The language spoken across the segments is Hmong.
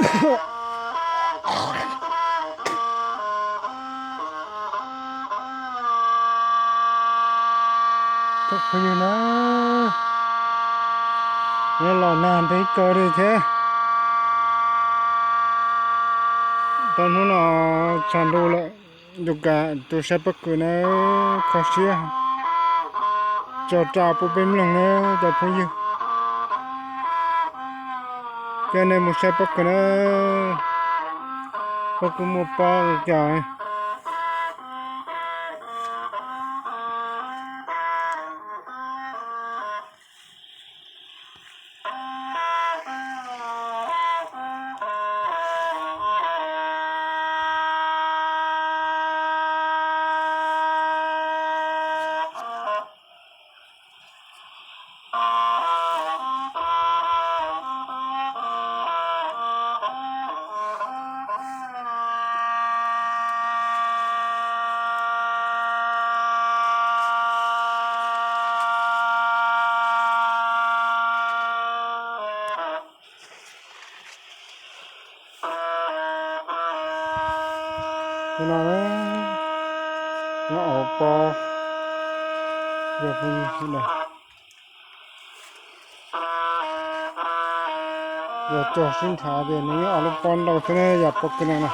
Cov phooj ywg na, neb los nag ntev kawg li thiab. Tau hnub no tshav ntuj lawm, yus kam tus saib pob kws na, kho siab tso rau pub peb mloog na cov phooj ywg. Coj nej mus saib pob kws na, pob kws muaj pob li cas. Tus no, no au pob, yog phooj ywg, yog cog sib nrhav ces nws yeej au lub pob ntau xwb na yom, pob kws no na.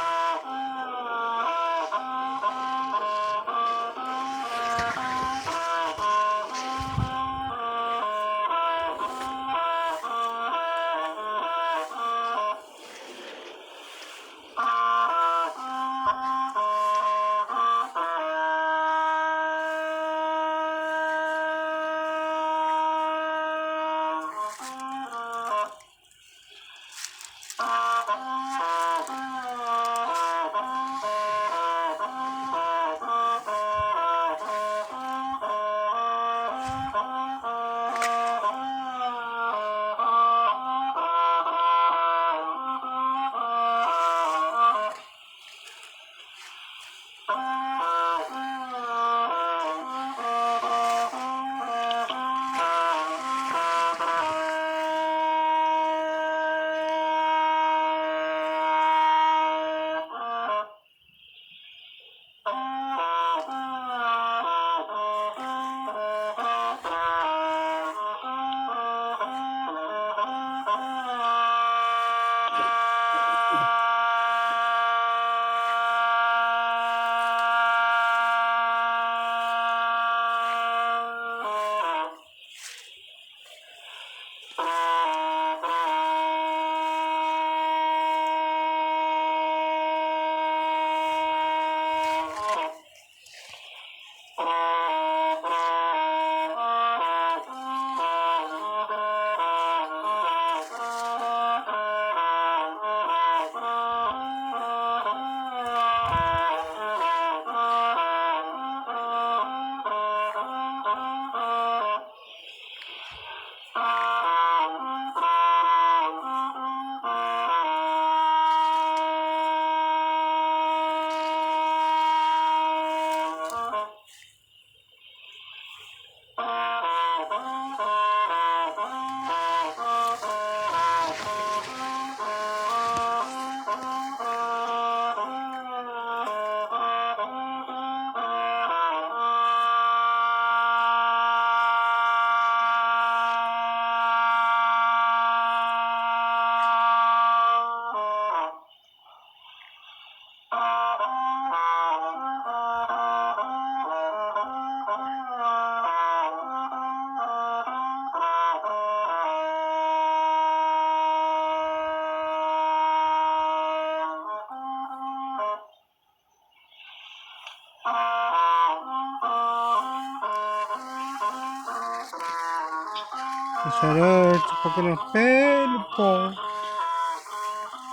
Sawv daws, tsis pom koj no peb lub pob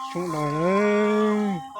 tsoo daws lawm.